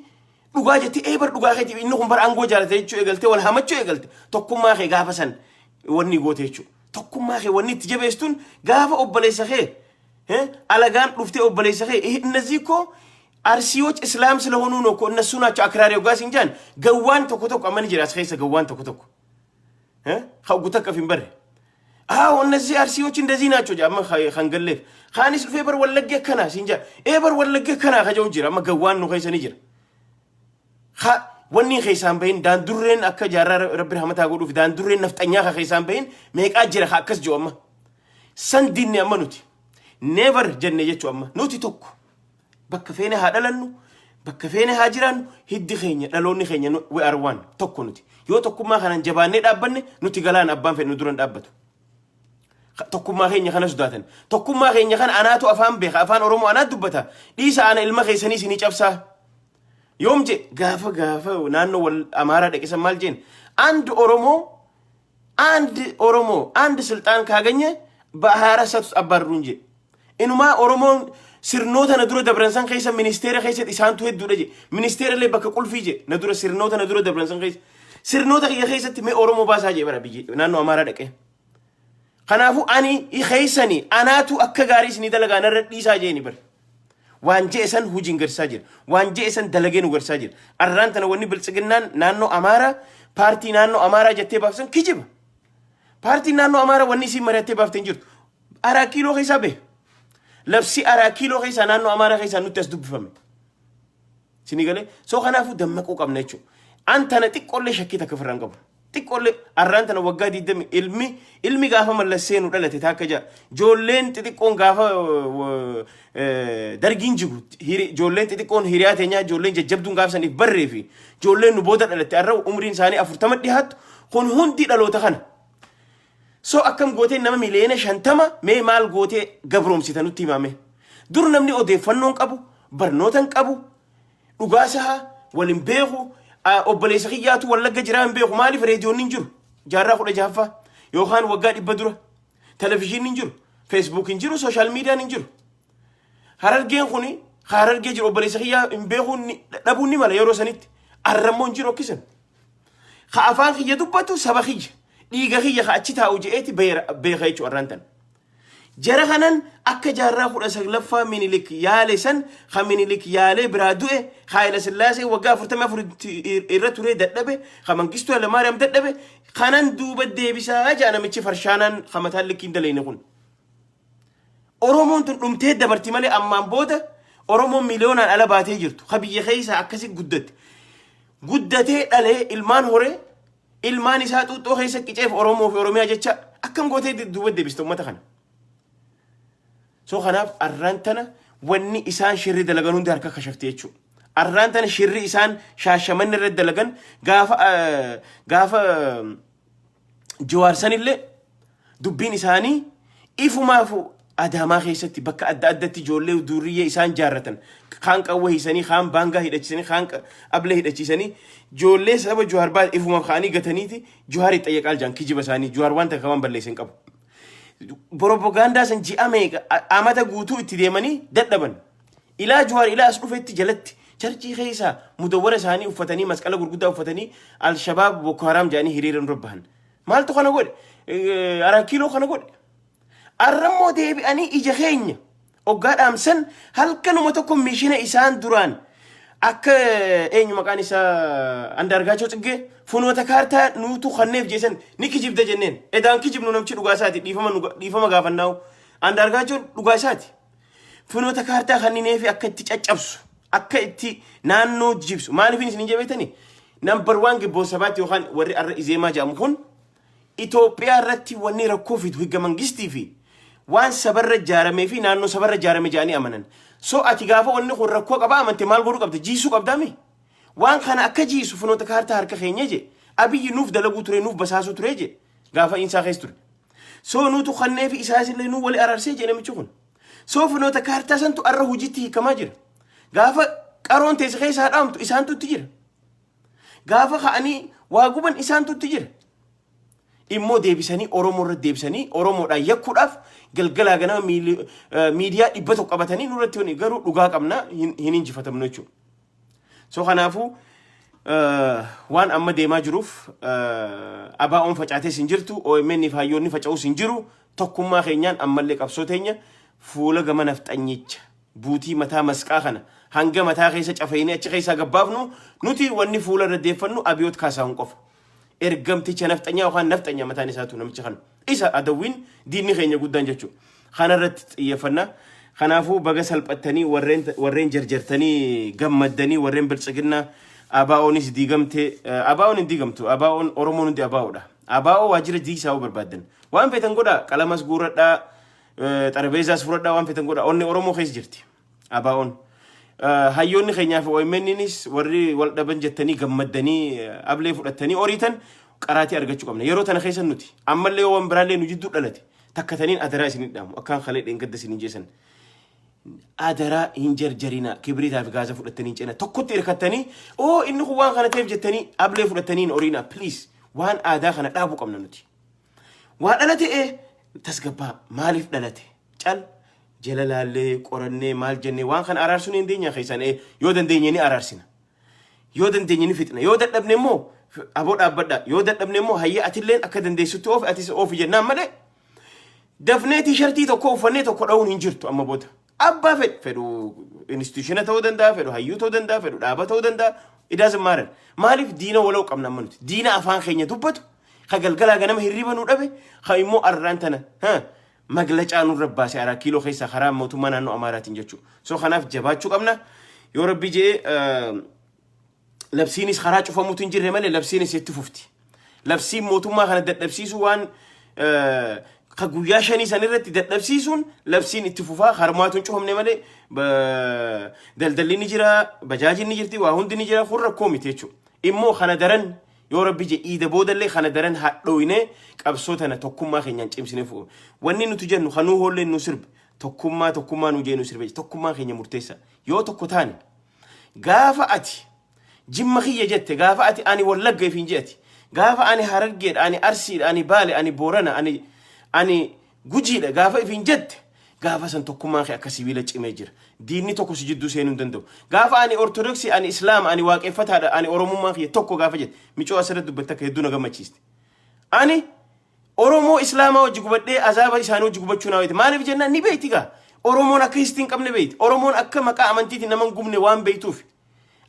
dhugaa jettee, ee bar dhugaa keetiif inni kun bar aangoo jaalata jechuu eegaltee, wal hamachuu eegalte, tokkummaa kee gaafa san wanni goote jechuudha. Tokkummaa kee wanni itti jabeesstuun gaafa obboleessa kee alagaan dhuftee obboleessa kee እነዚህ እኮ አርሲዎች እስላም ስለሆኑ ነው እኮ፣ እነሱ ናቸው አክራሪ ዮጋስ እንጃን gawwaan tokko tokko amma ni jira as keessa, gawwaan tokko tokko hawgu takka hin barre. አዎ እነዚህ አርሲዎች እንደዚህ ናቸው amma kan galleef kaanis dhufee bar Wallagge akkana siin jaa, ee bar Wallagge akkana kaja'u jira. Amma gawwaan nu keessa ni jira. Wanni keessaan bahin daandurreen akka jaarraa rabbi rahmataa godhuuf daandurreen nafxanyaa ka keessaan bahin meeqaa jira ka akkas jiru. Amma san dinne, amma nuti never jenne jechuu. Amma nuti tokko, bakka feene haa dhalannu, bakka feene haa jiraannu, hiddi keenya, dhaloonni keenya, we are one, tokko nuti. Yoo tokkummaa kanaan jabaannee dhaabbanne, nuti galaan abbaan fedhe nu duran dhaabbatu. Tokkummaa keenya kana sodaatan. Tokkummaa keenya kana anaatu afaan beeka, afaan Oromoo anaatu dubbata, dhiisa, ana ilma keessanii isinii cabsaa yoom je. Gaafa naannoo wal Amaaraa dhaqisan maal jeen? አንድ ኦሮሞ፣ አንድ ኦሮሞ አንድ ስልጣን ካገኘ በ24 ሰዓት ውስጥ አባርሩን je. Inumaa Oromoon sirnoota na dura dabran san keessa ministeera keessatti isaantu hedduudha je. Ministeera illee bakka qulfii je. Na dura sirnoota na dura dabran san keessa sirnoota kiyya keessatti mee Oromoo baasaa je bara biyyi naannoo Amaaraa dhaqee. Kanaafuu ani keessanii anaatu akka gaarii isinii dalagaa, narra dhiisaa jeeni bare. Waan je'e san hojiin garsiisaa jira. Waan je'e san dalagee nu garsiisaa jira. Arraan tana wanni biltsiginnaan naannoo Amaaraa, paartii naannoo Amaaraa jettee baafsan kijiba. Paartiin naannoo Amaaraa wanni isiin mari'attee baaftee hin jirtu. Araa Kiiloo keessaa bahe. Labsi Araa Kiiloo keessaa naannoo Amaaraa keessaa nutti as dubbifame. Sini galee? So kanaafuu dammaquu qabna jechuudha. An tana xiqqoollee shakkii takka ofirraa hin qabu. Xiqqoollee arraan tana waggaa 20 ilmi gaafa Mallas seenu dhalate takka jaa. Ijoolleen xixiqqoon gaafa dargiin jigu, ijoolleen xixiqqoon hiriyaa teenyaa, ijoolleen jajjabduun gaafa saniif barree fi ijoolleen nu booda dhalatte arra umriin isaanii 40 dhiyaattu kun hundi dhaloota kana. So akkam gootee nama miliyoona 50 mee maal gootee gabroomsita nutti himame? Dur namni odeeffannoon qabu, barnoota hin qabu, dhugaasaa wal hin beeku, obboleessa kiyyaatu Wallagga jiraa hin beeku. Maaliif? Reediyoonni hin jiru jaarraa 16ffaa yookaan waggaa 100 dura, televizyiinni hin jiru, Facebook hin jiru, social mediaan hin jiru. Harargeen kuni Harargee jiru obboleessa kiyyaa hin beekuun dhabuun ni mala yeroo sanitti. Arrammoo hin jiru akkisan. Ka afaan kiyya dubbatu saba kiyya. Dhiiga kiyya ka achi taa'u je'eeti beeka jechuudha arraan tana. Jara kanan akka jaarraa 19ffaa Minilik yaale san, ka Minilik yaalee biraa du'e, ka Haayila Sillaasee waggaa 44 irra turee dadhabe, ka Mangistuu Hayilamaariyaam dadhabe, kanan duuba deebisaa ja'a namichi farshaanaan ka mataan likkii hin dalayne kun. Oromoon tun dhumtee dabarti malee ammaan booda Oromoon miliyoonaan ala baatee jirtu ka biyya keessaa akkasi guddatte. Guddatee dhalee ilmaan horee ilmaan isaa xuuxxoo keessa qiceef Oromoo fi Oromiyaa jecha akkam gootee duuba deebiste uummata kana. So kanaaf arraan tana wanni isaan shirri dalagan hundi harka kashafte jechuudha. Arraan tana shirri isaan Shaashamanni irratti dalagan gaafa Jawaar sanillee dubbiin isaanii ifumaafu Adaamaa keessatti bakka adda addatti ijoollee durriyyee isaan jaarratan kaan qawwee hiisanii, kaan baangaa hidhachiisanii, kaan ablee hidhachiisanii, ijoollee saba Jawaar baate ifumaaf ka'anii gataniiti Jawaar itti jaan kijiba isaanii. Jawaar waan takka waan balleessan qabu. Propagaandaa san ji'a meeqa, amata guutuu itti deemanii dadhaban. Ilaa Jawaar ilaa as dhufetti jalatti charchii keessaa mudawwara isaanii uffatanii, masqala gurguddaa uffatanii, Alshabaab, Boko Haram jedhanii hiriira nurra bahan. Maaltu kana godhe? Araa Kiiloo kana godhe. Arrammoo deebi'anii ija keenya oggaa dhaamsan halkanuma tokko mishina isaan duraan akka eenyu maqaan isaa Andaargaachoo Tsiggee funoota kaartaa nuutu kanneef jeesan ni kijibda jenneen. Edaan kijibnu namichi dhugaa isaati, dhiifama gaafannaa'u. Andaargaachoon dhugaa isaati. Funoota kaartaa kannineefi akka itti caccabsu, akka itti naannoo jibsu. Maaliif isin hin jabeetani? Number one Gibboon Sabaatti yookaan warri arra Izeemaa jedhamu kun Itoophiyaa irratti wanni rakkoo fidu higga mangistii fi waan sabarra ijaaramee fi naannoo sabarra ijaarame jedhanii amanan. So ati gaafa wanni kun rakkoo qaba amante maal godhuu qabda? Jiisuu qabdaami? Waan kana akka jiisu funoota kaartaa harka keenya je. Abiyyi nuuf dalaguu ture, nuuf basaasuu ture je. Gaafa insaa keessa ture. So nuutu kannee fi isaas illee nuu wali araarsee je namichi kun. So funoota kaartaa santu arra hojiitti hiikamaa jira. Gaafa qaroon teesse keessaa dhaamtu isaantu itti jira. Gaafa ka'anii waa guban isaantu itti jira. Immoo deebisanii Oromoo irratti deebisanii Oromoodhaan yakkuudhaaf galgalaa ganama miidiyaa 100 qabatanii nurratti honi, garuu dhugaa qabna, hin injifatamnu jechuudha. So kanaafuu waan amma deemaa jiruuf ABO'n facaatees hin jirtu, OMN fi hayyoonni faca'uus hin jiru. Tokkummaa keenyaan ammallee qabsoo teenya fuula gama nafxanyicha buutii mataa masqaa kana hanga mataa keessa cafeynee achi keessaa gabbaafnu, nuti wanni fuula irra deeffannu Abiyoot Kaasaahun qofa. Ergamticha nafxanyaa yookaan nafxanyaa mataan isaatu namicha kana. Isa adawwiin diinni keenya guddaan jechuudha. Kana irratti xiyyeeffannaa. Kanaafuu baga salphattanii, warreen jarjartanii gammaddanii, warreen biltsiginnaa ABO'nis diigamte. ABO'n hin diigamtu. ABO'n Oromoon hundi ABO'dha. ABO waajjira diisaa yoo barbaaddan. Waan feetan godhaa, qalamas guurradhaa, xarabeezaas fudhadhaa, waan feetan godhaa, onni Oromoo keessa jirti. ABO'n. Hayyoonni keenyaa fi OMN'nis warri wal dhaban jettanii gammaddanii ablee fudhattanii horiitan qaraatii argachuu qabna. Yeroo tana keessa nuti ammallee yoo waan biraallee nu jidduu dhalate takkataniin adaraa isin dhaamu akkaan kalee dheengadda isin jeessan. Adaraa hin jarjarina, kibriitaa fi gaasa fudhattanii cina tokkotti hirkattanii oo inni kun waan kana ta'eef jettanii ablee fudhattanii hin horiina, please. Waan aadaa kana dhaabuu qabna nuti. Waa dhalate tasgabbaa, maaliif dhalate cal jala laallee qorannee maal jennee waan kana araarsuu ni dandeenya keessaan. Yoo dandeenye ni araarsina. Yoo dandeenye ni fixna. Yoo dadhabne immoo aboo dhaabbadha. Yoo dadhabne immoo hayya, atilleen akka dandeessutti oofi, atis oofi jennaan malee dafnee T-shirtii tokko uffannee tokko dha'uun hin jirtu amma booda. Abbaa fedhu fedhu institutiona ta'uu danda'a, fedhu hayyuu ta'uu danda'a, fedhu dhaaba ta'uu danda'a. It doesn't matter. Maaliif diina waloo qabna amma nuti? Diina afaan keenya dubbatu, ka galgalaa ganama hirriba nu dhabe, ka immoo arraan tana maglacaa nurra baase Araa Kiiloo keessaa karaa mootummaa naannoo Amaaraatiin jechuudha. So kanaaf jabaachuu qabna. Yoo Rabbi jee labsiinis karaa cufamuutu hin jirre malee labsiinis itti fufti. Labsiin mootummaa kana dadhabsiisu waan ka guyyaa 5 san irratti dadhabsiisuun labsiin itti fufaa, harmaatu hin cufamne malee daldalli ni jira, bajaajiin ni jirti, waa hundi ni jira, kun rakkoo miti jechuudha. Immoo kana daran yoo Rabbi je iida boodallee kana daran hadhooyne qabsoo tana tokkummaa keenyaan cimsine fu'u. Wanni nuti jennu kanuu hoolleen nu sirbe, tokkummaa tokkummaa nu jee nu sirbe, tokkummaan keenya murteessa. Yoo tokko taane, gaafa ati Jimma kiyya jette, gaafa ati ani Wallagga ifiin jeeti, gaafa ani Harargeedha, ani Arsiidha, ani Baale, ani Boorana, ani Gujiidha gaafa ifiin jette, gaafa san tokkummaan kee akka sibiila cimee jira. Diinni tokko si jidduu seenuu hin danda'u. Gaafa ani Ortodoksii, ani Islaama, ani waaqeffataadha, ani Oromummaan kiyya tokko gaafa jette, micoo asirratti dubbatte akka hedduu na gammachiiste. Ani Oromoo Islaamaa wajji gubadhee azaaba isaanii wajji gubachuu naa wayite. Maaliif jennaan ni beeyti gaa. Oromoon akka histii hin qabne beeyti. Oromoon akka maqaa amantiitiin nama hin gubne waan beeytuuf.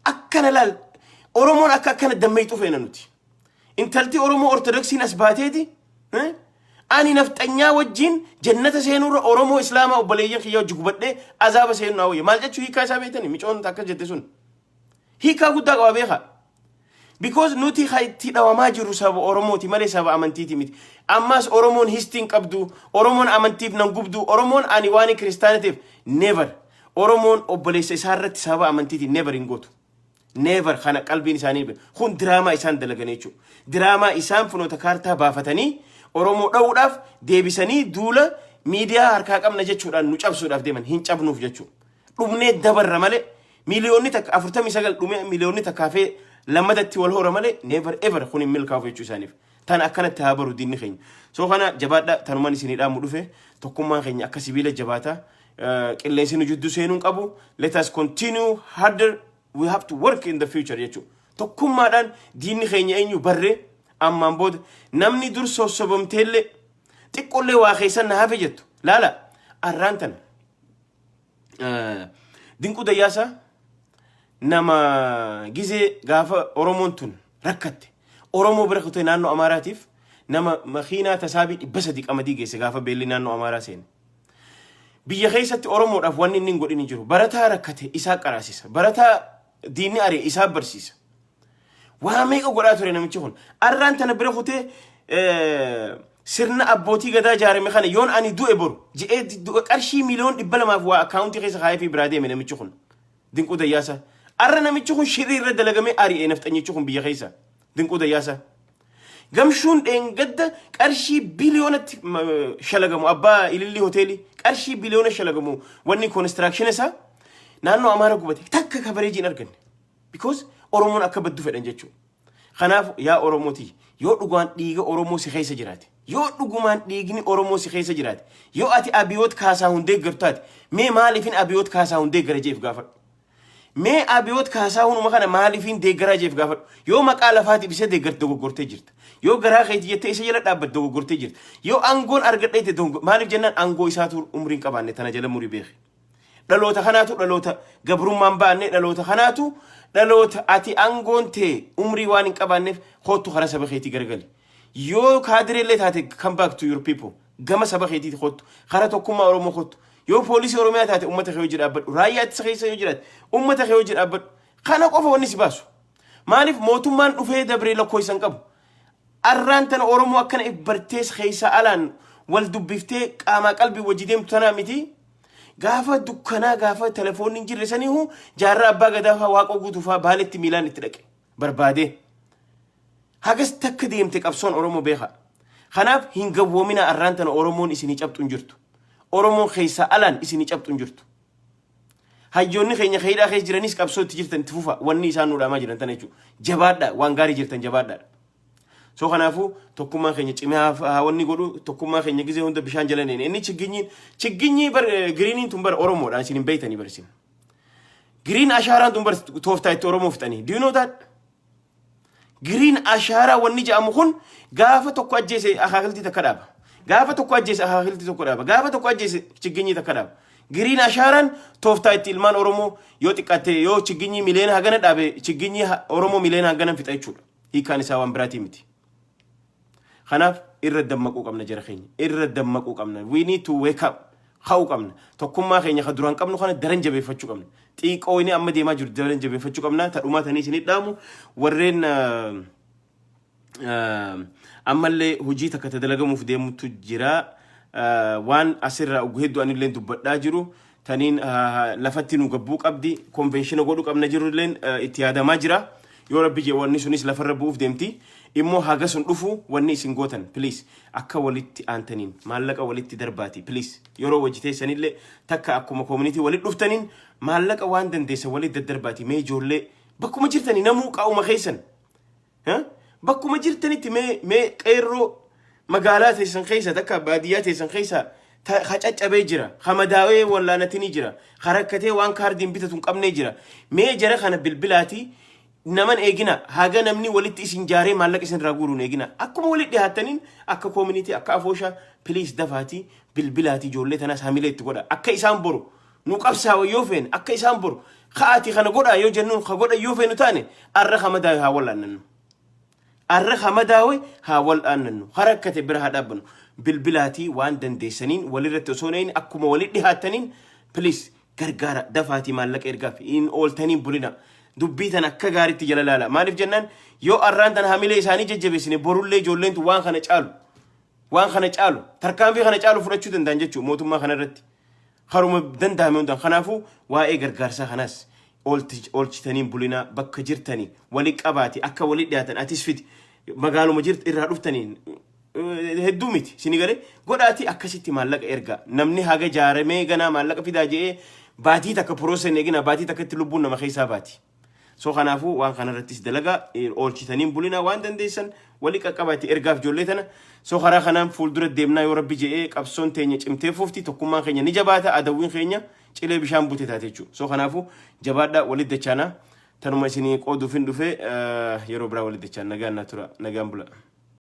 Akkana laal, Oromoon akka akkana dammeeyxuu feena nuti. Intalti Oromoo Ortodoksiin as baateeti. Ani nafxanyaa wajjin jannata seenuurra Oromoo Islaamaa obboleeyyan kiyya wajji gubadhee azaaba seenuu naa wayya. Maal jechuu hiikaa isaa beektani micoon akkas jette sun? Hiikaa guddaa qaba, beekaa. Because nuti kan itti dhawamaa jirru saba Oromooti malee saba amantiiti miti. Ammas Oromoon histiin qabdu, Oromoon amantiif nan gubdu, Oromoon ani waan kiristaanatiif never. Oromoon obboleessa isaa irratti sababa amantiitiin never hin gootu. Never, kana qalbiin isaanii beeku. Kun diraamaa isaan dalagan jechuudha. Diraamaa isaan funoota kaartaa baafatanii Oromoo dha'uudhaaf deebisanii duula miidiyaa harkaa qabna jechuudhaan nu cabsuudhaaf deeman hin cabnuuf jechuudha. Dhumnee dabarra malee, miiliyoonni 1 49 dhumee miiliyoonni 1 hafee lammatatti wal hora malee, never ever kun hin milkaa'u jechuu isaaniif. Tan akkanatti haa baru diinni keenya. So kana jabaadha, tanumaan isinii dhaamu dhufe. Tokkummaan keenya akka sibiila jabaata. Qilleensi nu jidduu seenuu hin qabu. Let us continue harder. We have to work in the future jechuudha. Tokkummaadhaan diinni keenya eenyu barree ammaan booda namni dur sossobamteellee xiqqoollee waa keessan na hafe jettu. Laala, arraan tana. Dinquu Dayyaasaa nama gizee gaafa Oromoon tun rakkatte Oromoo bira kutee naannoo Amaaraatiif nama makiinaa tasaabii 300 qamadii geesse gaafa beelli naannoo Amaaraa seene. Biyya keessatti Oromoodhaaf wanni inni hin godhin hin jiru. Barataa rakkate isaa qaraasisa. Barataa diinni ari'e isaa barsiisa. Waa meeqa godhaa ture namichi kun. Arraan tana bira kutee sirna abbootii gadaa ijaarame kana yoon ani du'e boru je'ee qarshii miliyoon 200f waa akkaawuntii keessa kaayee fi biraa deeme namichi kun. Dinquu Dayyaasaa. Arra namichi kun shirrii irra dalagamee ari'e nafxanyichi kun biyya keessa. Dinquu Dayyaasaa. Gamshuun dheengadda qarshii biliyoonatti shalagamu, abbaa Ilillii hoteelii, qarshii biliyoona shalagamu wanni construction isaa naannoo Amaara gubate takka coverage hin arganne. Because Oromoon akka baddu fedhan jechuudha. Kanaaf yaa Oromooti, yoo dhugaan dhiiga Oromoo si keessa jiraate, yoo dhugumaan dhiigni Oromoo si keessa jiraate, yoo ati Abiyoot Kaasaahun deeggartu taate, mee maaliifin Abiyoot Kaasaahun deeggara jeef gaafadhu. Mee Abiyoot Kaasaahunuma kana maaliifin deeggaraa jeef gaafadhu. Yoo maqaa lafaatiif isa deeggarte, dogoggortee jirta. Yoo garaa keeti jettee isa jala dhaabbatte, dogoggortee jirta. Yoo aangoon argadheete, maaliif jennaan aangoo isaatu umriin qabaanne tana jala murii beeki. Dhaloota kanaatu dhaloota gabrummaan ba'anne, dhaloota kanaatu dhaloota ati aangoon tee umrii waan hin qabaanneef koottu karaa saba keetii garagali. Yoo kaadireellee taate, come back to your people. Gama saba keetii koottu. Karaa tokkummaa Oromoo koottu. Yoo poolisii Oromiyaa taate, uummata kee hojii dhaabbadhu. Raayyaa ittisa keessa yoo jiraate, uummata kee hojii dhaabbadhu. Kana qofa wanni si baasu. Maaliif mootummaan dhufee dabree lakkoofsa hin qabu. Arraan tana Oromoo akkana if bartees keessa alaan wal dubbiftee qaamaa qalbii wajji deemtu tanaa miti. Gaafa dukkanaa, gaafa telefoonni hin jirre saniihu, jaarraa abbaa gadaa fa'aa, Waaqoo Guutuu fa'aa Baaletti miilaan itti dhaqe barbaadee. Hagas takka deemte qabsoon Oromoo, beekaa. Kanaaf hin gawwoomina, arraan tana Oromoon isinii cabxu hin jirtu. Oromoon keessaa alaan isinii cabxu hin jirtu. Hayyoonni keenya keeyidhaa keessa jiranis qabsoo itti jirtan itti fufa, wanni isaan nu dhaamaa jiran tana jechuudha. Jabaadhaa, waan gaarii jirtan jabaadhaa. So kanaafuu tokkummaan keenya cimee haa wanni godhu. Tokkummaa keenya gizee hunda bishaan jala neene. Inni chigginyii bar greeniin tun bar Oromoodha, isin hin beeytanii bar isin. Green ashaaraan tun bar tooftaa itti Oromoo fixanii. Do you know that? Green ashaaraa wanni jedhamu kun gaafa tokko ajjeese akaakiltii takka dhaaba. Gaafa tokko ajjeese akaakiltii tokko dhaaba. Gaafa tokko ajjeese chigginyii takka dhaaba. Green ashaaraan tooftaa itti ilmaan Oromoo yoo xiqqaate, yoo chigginyii miliyoona hagana dhaabe, chigginyii Oromoo miliyoona hagana fixa jechuudha. Hiikkaan isaa waan biraatii miti. Kanaaf irra dammaquu qabna jara keenya. Irra dammaquu qabna. We need to wake up. Ka'uu qabna. Tokkummaa keenya kan duraan qabnu kana daran jabeeffachuu qabna. Xiiqoo inni amma deemaa jiru daran jabeeffachuu qabna. Tadhumaa tanii isinit dhaamu warreen ammallee hojii takka ta dalagamuuf deemutu jira. Waan asirraa hedduu anillee dubbadhaa jiru. Taniin lafatti nu gabbuu qabdi. Convention godhuu qabna jirulleen itti yaadamaa jira. Yoo Rabbi jee wanni sunis lafarra bu'uuf deemti. Immoo haga sun dhufu wanni isin gootan, please, akka walitti aantaniin maallaqa walitti darbaati, please. Yeroo hojii teessanillee takka akkuma community walitti dhuftaniin maallaqa waan dandeessan walitti daddarbaati. Mee ijoollee bakkuma jirtanii namuu qaa'uma keessan bakkuma jirtanitti mee qeerroo Magaalaa teessan keessa, takka baadiyyaa teessan keessa ha caccabee jira, ha madaawee wallaanatini jira, ha rakkatee waan kaardiin bitatu hin qabnee jira. Mee jara kana bilbilaatii naman eegina. Haga namni walitti isin jaaree maallaqa isin irraa guuruun eegina. Akkuma walitti dhiyaattaniin, akka community, akka afooshaa, please dafaatii bilbilaatii ijoollee tanaas hamilee itti godha. Akka isaan boru nu qabsaawa yoo feene, akka isaan boru ka'aatii kana godhaa yoo jennuun ka godha yoo feenu taane, arra ha madaawe haa wallaannannu. Arra ha madaawe haa wal'aannannu. Harakkate bira haa dhaabbannu. Bilbilaatii waan dandeessaniin walirratti osoo hin, akkuma walitti dhihaattaniin, please gargaara. Dafaatii maallaqa ergaaf. Hin ooltaniin bulina. Dubbii tan akka gaariitti jala laala. Maaliif jennaan, yoo arraan tan hamilee isaanii jajjabeessine, borullee ijoolleen tun waan kana caalu, waan kana caalu, tarkaanfii kana caalu fudhachuu danda'an jechuudha mootummaa kana irratti. Haruma danda'ame hundaan. Kanaafuu waa'ee gargaarsaa kanaas oolchitaniin bulinaa. Bakka jirtanii wali qabaati, akka wali dhiyaatan atis fidi, magaaluma jirt irraa dhuftaniin hedduu miti sini galee godhaati, akkasitti maallaqa ergaa. Namni haga jaaramee ganaa maallaqa fidaa je'ee baatii takka process eegina, baatii takkatti lubbuun nama keessaa baati. So kanaafuu waan kanarrattis dalagaa. Oolchitaniin bulinaa. Waan dandeessan wali qaqqabaati ergaaf ijoollee tana. So karaa kanaan fuuldura deemnaa. Yoo Rabbi je'ee, qabsoon teenya cimtee fufti, tokkummaan keenya ni jabaata, adawwiin keenya cilee bishaan bute taate jechuudha. So kanaafuu jabaadhaa, walitti dachaanaa. Tanuma isinii qooduuf hin dhufe. Yeroo biraa walitti dachaan. Nagaan naa tura, nagaan bula.